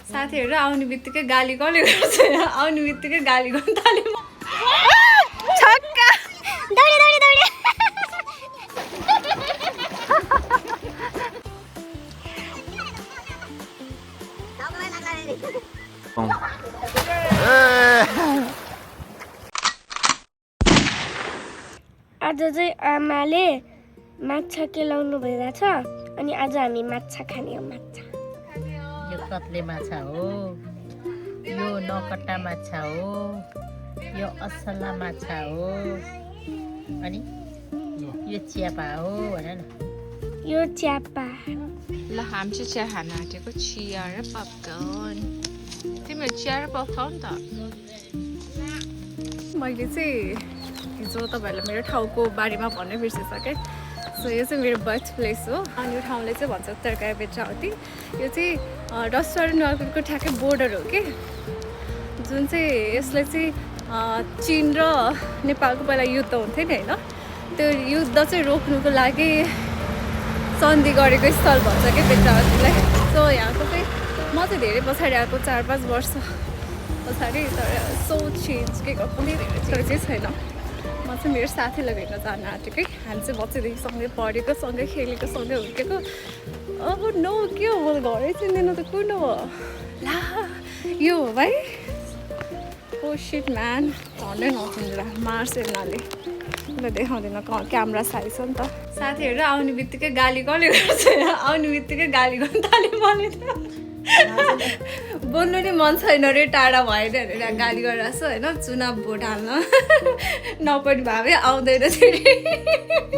साथीहरु आउने बित्तिकै गाली कसले गर्छ आउने बित्तिकै गाली गर्न थाल्यो छक्का दौडे दौडे दौडे आज चाहिँ आमाले माछा केलाउनु भइरहेछ अनि आज हामी माछा खाने हो माछा यो कत्ले माछा हो यो नकट्टा माछा हो यो असला माछा हो अनि यो च्यापा हो भन न यो च्यापा ल हामी चाहिँ चिया खान आँटेको चिया र पपकर्न तिमीहरू चिया र पपकर्न त मैले चाहिँ हिजो तपाईँहरूलाई मेरो ठाउँको बारेमा भन्नै बिर्सिसकेँ सो यो चाहिँ मेरो बर्थ प्लेस हो अनि यो ठाउँले चाहिँ भन्छ उत्तरकाई बेत्रावती यो चाहिँ रेस्टुरेन्ट मार्केटको ठ्याक्कै बोर्डर हो कि जुन चाहिँ यसले चाहिँ चीन र नेपालको पहिला युद्ध हुन्थ्यो नि होइन त्यो युद्ध चाहिँ रोक्नुको लागि सन्धि गरेको स्थल भन्छ कि बेत्रावतीलाई सो यहाँको चाहिँ म चाहिँ धेरै पछाडि आएको 4-5 वर्ष पछाडि तर सो चेन्ज के कुनै धेरै चाहिँ छैन म चाहिँ मेरो साथीलाई भेट्न जान आँटेकै हामी चाहिँ बच्चादेखि सँगै पढेको सँगै खेलेको सँगै हुर्केको अब नो के हो मलाई घरै चिन्दैन त कुन हो ला यो हो भाइ ओ शिट म्यान झन्डै नचिन्ला मार्छ यिनीहरूले ल देखाउँदैन क्यामेरा साइज हो नि त साथीहरू आउने बित्तिकै गाली कसले गर्छ आउने बित्तिकै गाली गर्न थाल्यो मलाई त बोल्नु नि मन छैन रे टाढा भएन भनेर गाली गरिरहेको छ होइन चुनाव भोट हाल्न नपर्ने भए आउँदैन फेरि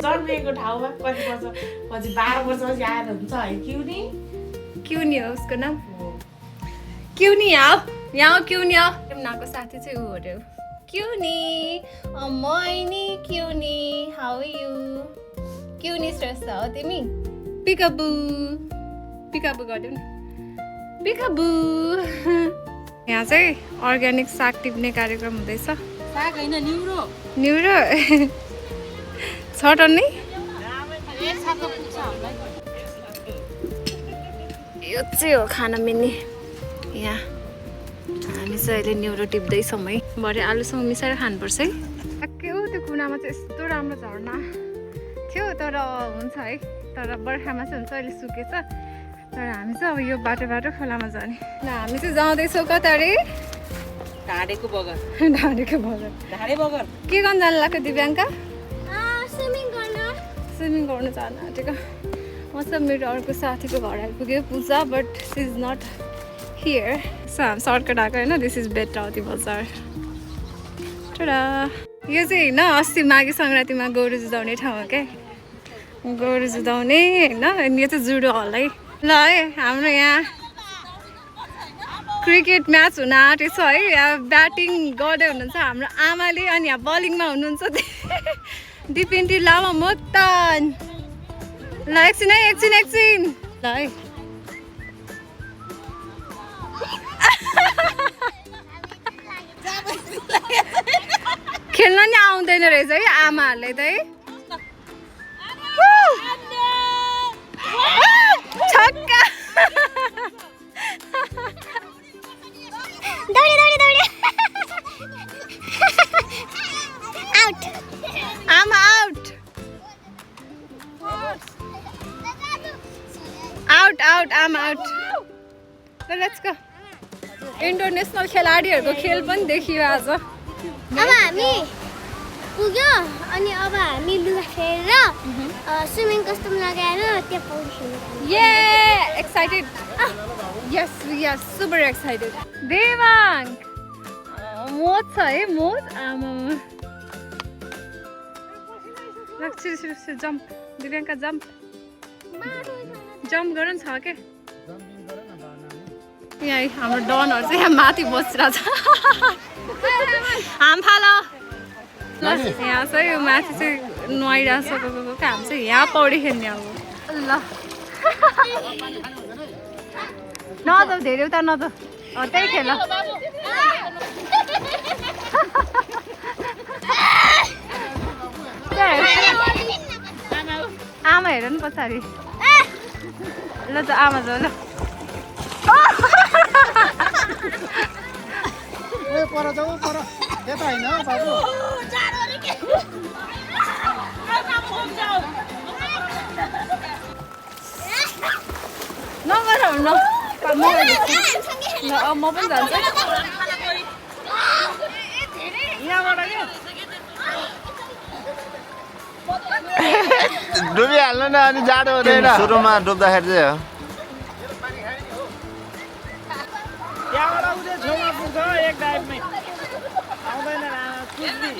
जन्मिएको ठाउँमा कति वर्ष पछि 12 वर्षपछि आएर हुन्छ है क्युनी हो उसको नाम क्युनी यहाँ क्युनी नाको साथी चाहिँ ऊ अरे क्युनी मैनी क्युनी हाउ यु क्युनी श्रेष्ठ हो तिमी पिकाबु पिकाबु गरिदेऊ न पिकाबु यहाँ चाहिँ अर्ग्यानिक साग टिप्ने कार्यक्रम हुँदैछ साग हैन निउरो निउरो छ टन्नै एक सागको पुग्छ हामीलाई यो चाहिँ हो खाना मिल्ने यहाँ हामी चाहिँ अहिले निउरो टिप्दैछौँ है भरे आलुसँग मिसाएर खानुपर्छ है के हो त्यो कुनामा चाहिँ यस्तो राम्रो झर्ना थियो तर हुन्छ है तर बर्खामा चाहिँ हुन्छ अहिले सुकेछ तर हामी चाहिँ अब यो बाटो खोलामा जाने ल हामी चाहिँ जाँदैछौँ कता रे ढाडेको बगर ढाडेको बगर ढाडे बगर के गर्न जानु लाग्यो दिव्याङ्का स्विमिङ गर्न जान आँटेको म चाहिँ मेरो अर्को साथीको घर आइपुग्यो Puja but she is not here so हामी सर्टकट आएको होइन दिस इज बेत्रावती बजार टोडा यो चाहिँ होइन अस्ति माघे सङ्क्रान्तिमा गोरु जुधाउने ठाउँ हो क्या गोरु जुधाउने होइन अनि यो चाहिँ जुडो हल है ल है हाम्रो यहाँ क्रिकेट म्याच हुन आँटेछ है यहाँ ब्याटिङ गर्दै हुनुहुन्छ हाम्रो आमाले अनि यहाँ बलिङमा हुनुहुन्छ दिपेन्टी लामा मोक्तान ल एकछिन है एकछिन ल है खेल्न नि आउँदैन रहेछ है आमाहरूले त है छक्का दौडे दौडे दौडे आउट आमा आउट आउट आउट आमा आउट ल लेट्स गो इन्टरनेसनल खेलाडीहरूको खेल पनि देखियो आज अब हामी पुग्यो अनि अब हामी लुगा फेरेर स्विमिङ कस्ट्युम लगाएर त्यहाँ पौडी खेल्नु yeah excited yes we are super excited देवाङ मोज छ है मोज आमा लक्ष्य जम्प दिव्याङ्का जम्प गर छ के यहाँ हाम्रो डनहरू चाहिँ यहाँ माथि बसिरहेछ हाम फालो ल यहाँ चाहिँ माथि चाहिँ नुहाइरहेछ हामी चाहिँ यहाँ पौडी खेल्ने अब ल नजाऊ धेरै उता नजाऊ त्यही खेल आमा हेर नि पछाडि ल त आमा जाऊ ल त होइन बाबु नगर न म पनि जान्छु यहाँबाट के डुबिहाल्नु न अनि जाडो हुँदैन सुरुमा डुब्दाखेरि चाहिँ हो यहाँबाट उतै छेउमा पुग्छ एक डाइभमै आउँदैन कुद्दी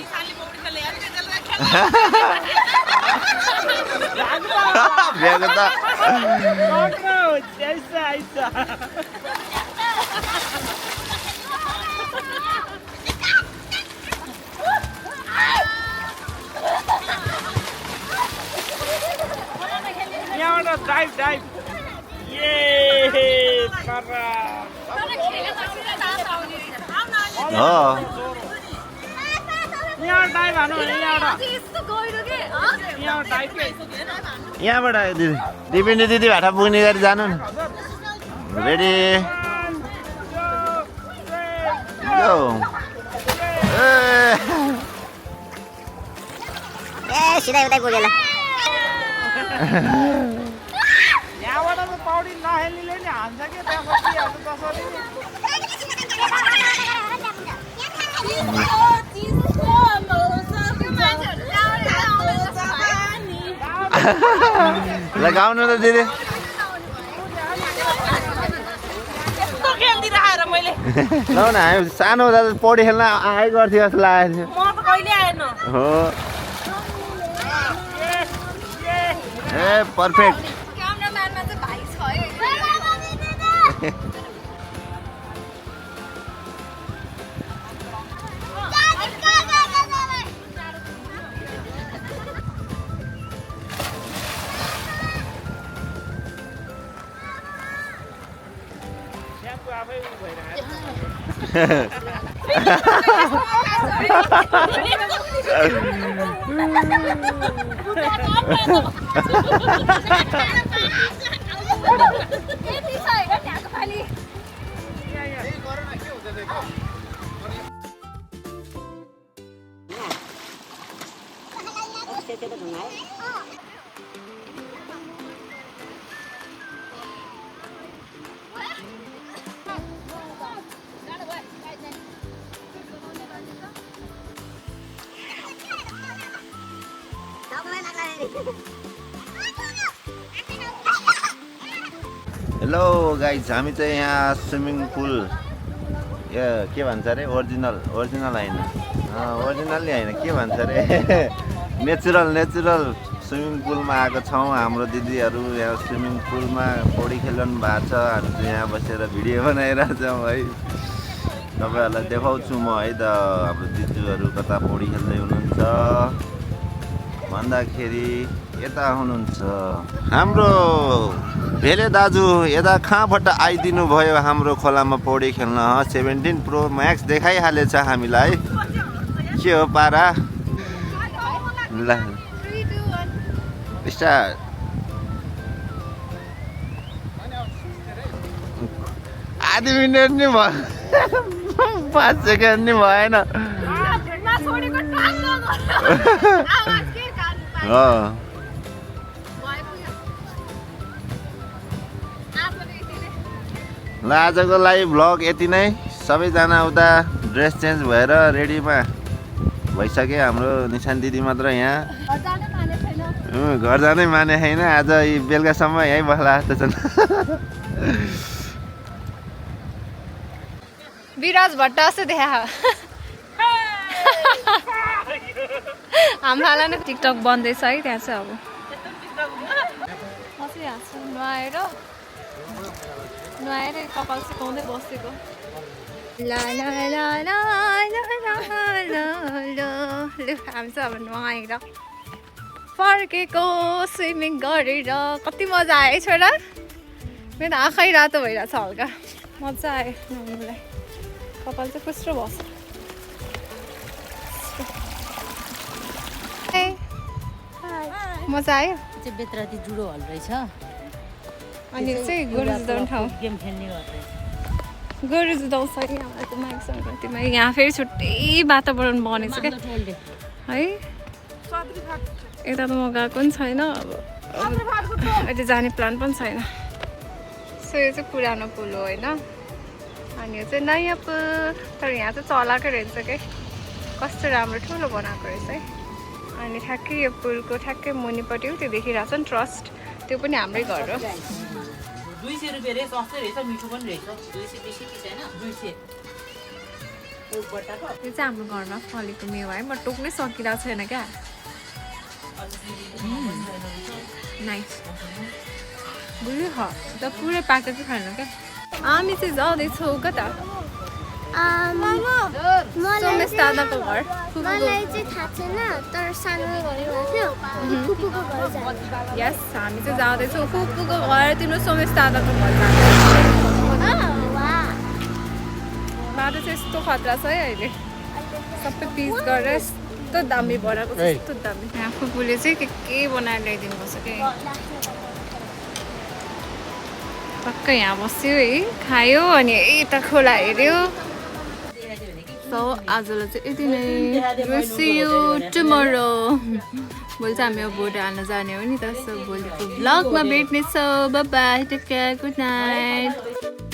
भ्याएको त यहाँबाट डाइभ हो यहाँ डाइभ हानु भने यहाँ डाइभ यहाँबाट दिदी दिपिनी दिदी भाटा पुग्ने गरी जानु न रेडी गो सिधै उतै पुगेन यहाँबाट त पौडी नखेल्नेले नि हान्छ कि त्यसरी ल गाउनु त दिदी ल न हामी सानो हुँदा त पौडी खेल्न आए गर्थ्यो जस्तो लागेको थियो हो ए पर्फेक्ट क्यामेराम्यानमा चाहिँ भाइ छ है हेलो गाइज हामी चाहिँ यहाँ स्विमिङ पुल यो के भन्छ अरे ओरिजिनल होइन ओरिजिनल्ली होइन के भन्छ अरे नेचुरल स्विमिङ पुलमा आएको छौँ। हाम्रो दिदीहरू यहाँ स्विमिङ पुलमा पौडी खेलिरहनु भएको छ, हामी चाहिँ यहाँ बसेर भिडियो बनाइरहेछौँ है। तपाईँहरूलाई देखाउँछु म है त हाम्रो दिदीहरू कता पौडी खेल्दै हुनुहुन्छ भन्दाखेरि यता हुनुहुन्छ हाम्रो भेले दाजु। यता कहाँबाट आइदिनु भयो हाम्रो खोलामा पौडी खेल्न। 17 Pro Max देखाइहालेछ हामीलाई, के हो पारा ल स्टार्ट। आधी मिनट नि भयो 5 सेकेन्ड नि भएन। ल आजको लागि भ्लग यति नै। सबैजना उता ड्रेस चेन्ज भएर रेडीमा भइसक्यो। हाम्रो निशान दिदी मात्र यहाँ घर जानै माने छैन। आज बेलुकासम्म यहीँ बस्ला जस्तो छन्। विराज भट्ट जस्तो देखा हाम्रो नै टिकटक बन्दैछ है त्यहाँ चाहिँ। अब बसिरहेको नुहाएर कपाल सुकाउँदै बसेको। हामी चाहिँ अब नुहाएर फर्केको स्विमिङ गरेर। कति मजा आयो छोरा, मेरो त आँखै रातो भइरहेछ हल्का। मजा आयो नुहाउनुलाई, कपाल चाहिँ पुस्रो बस्छ। मजा आयो। चाहिँ बेतराती जुडो हल रहेछ। अनि चाहिँ गुरुजदान ठाउँ गेम खेल्ने गर्छ। गोरु जुदाउँछ नि हाम्रो माघ सङ्क्रान्तिमा यहाँ फेरि छुट्टै वातावरण बनेछ क्या है यता त म गएको पनि छैन अब अहिले जाने प्लान पनि छैन सो यो चाहिँ पुरानो पुल हो होइन अनि यो चाहिँ नयाँ पुल तर यहाँ चाहिँ चलाएको रहेछ क्या कस्तो राम्रो ठुलो बनाएको रहेछ है अनि ठ्याक्कै यो पुलको ठ्याक्कै मुनिपट्टि त्यो देखिरहेको छ नि ट्रस्ट त्यो पनि हाम्रै घर हो 200 रुपियाँ रे सस्तै रहेछ मिठो पनि रहेछ 200 बेसी कि छैन 200 यो चाहिँ हाम्रो घरमा फलेको मेवा है म टोक्नै सकिरहेको छैन क्या नाइस बुझ्यो त पुरै पाकेको चाहिँ खानु क्या हामी चाहिँ जाँदैछौँ कता सोमेश दादाको घर मलाई चाहिँ थाहा छैन तर सानो भन्नुभएको थियो फुपूको घर जानु यस हामी चाहिँ जाँदैछौँ फुपूको घर तिम्रो सोमेश दादाको घर जाँदैछौँ बाटो चाहिँ यस्तो खतरा छ है अहिले सबै पिस गरेर यस्तो दामी बनाएको छ यस्तो दामी यहाँ फुपूले चाहिँ के बनाएर ल्याइदिनु पर्छ कि पक्कै यहाँ बस्यो है खायो अनि यता खोला हेऱ्यो सो आजलाई चाहिँ यति नै सी यू टुमोरो भोलि चाहिँ हामी अब भोट हाल्न जाने हो नि त सो भोलिको ब्लगमा भेट्नेछौँ bye bye take care good night